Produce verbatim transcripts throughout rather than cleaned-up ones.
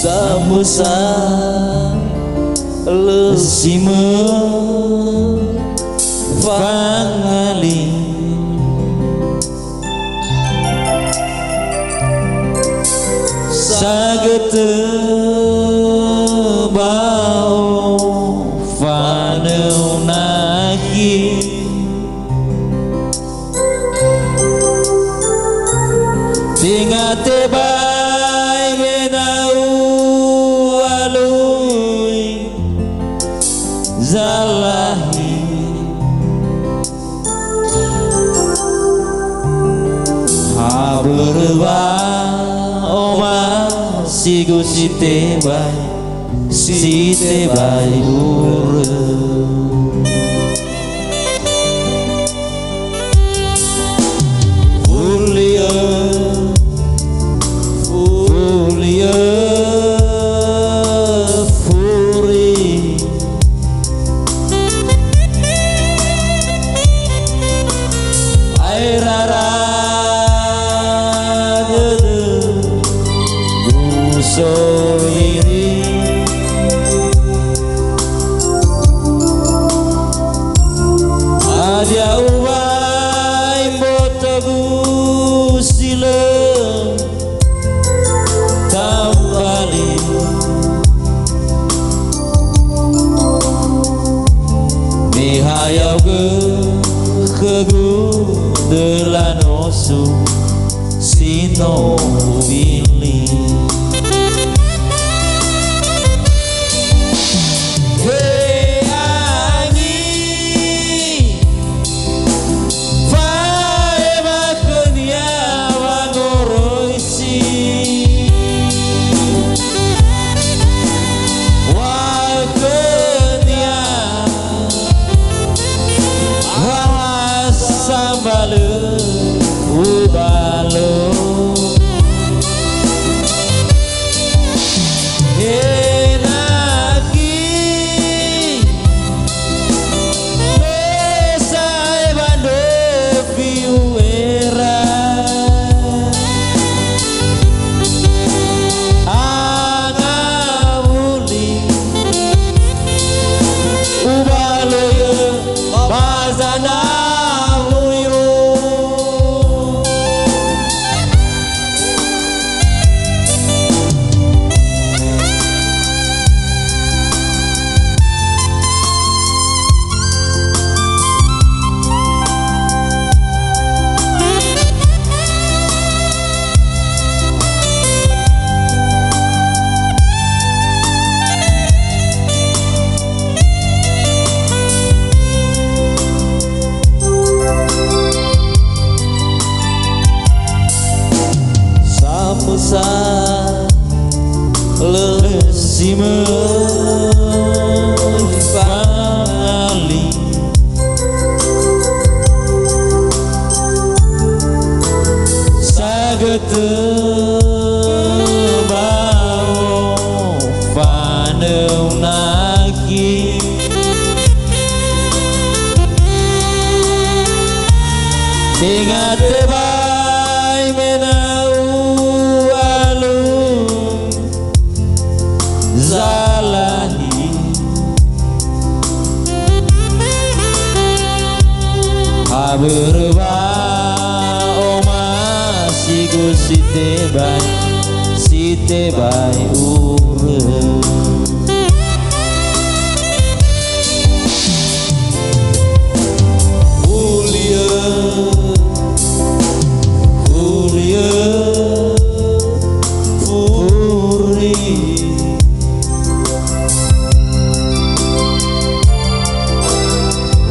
Samösa lö si möi fangali. Sagötö bao fanöu nakhi. Tenga tebai me na u'alui zalahi. Ha börö wa'omasigu si tebai, si tebai urö. Fuliö, fuliö, furi. Aerara dödö gusoiri. Hadia ubai mbotogu si lö tambali. Me ha yaugö khögu döla nosu si no ubili. He angi, fa'ema khönia wangoroi si. Wa khönia, ha sambalö ubalo. He nakhi, me sa'ae ba ndröfi u'era. Angawuli, ubaloi'ö ba zanawuli'ö. Samösa lö si möi fangali. Sagötö bao fanöu nakhi. Tenga tebai me na u'alui zalahi. Ha börö wa'omasigu si tebai, si tebai urö. Fuliö, fuliö, furi.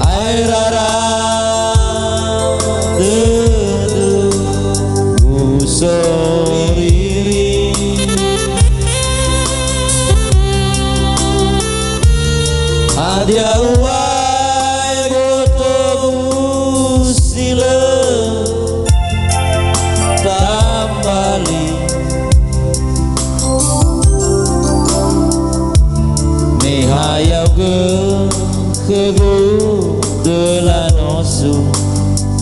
Aerara dödö usoriri. Hadia ubai botogu si lö tambali. Me ha yaugö khögu döla nosu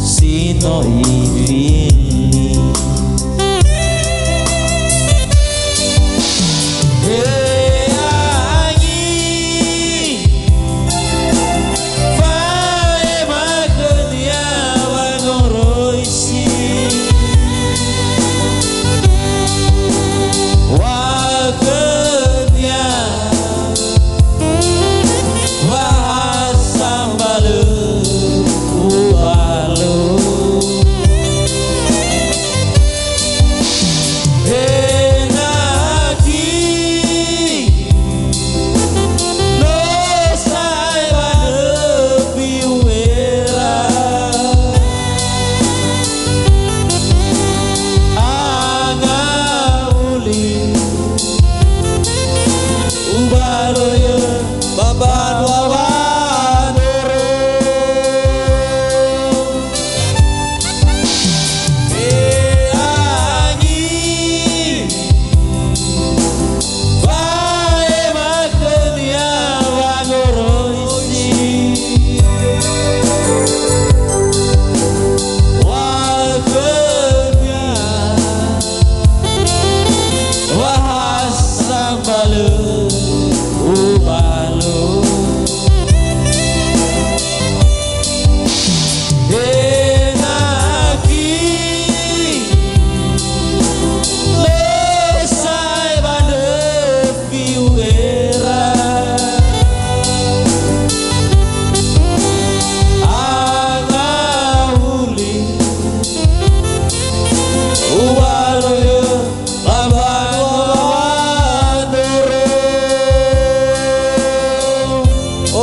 si no ifili.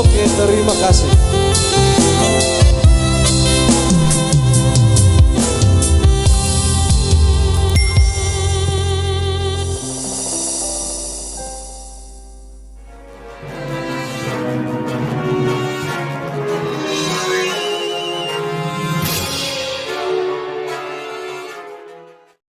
Oke, terima kasih.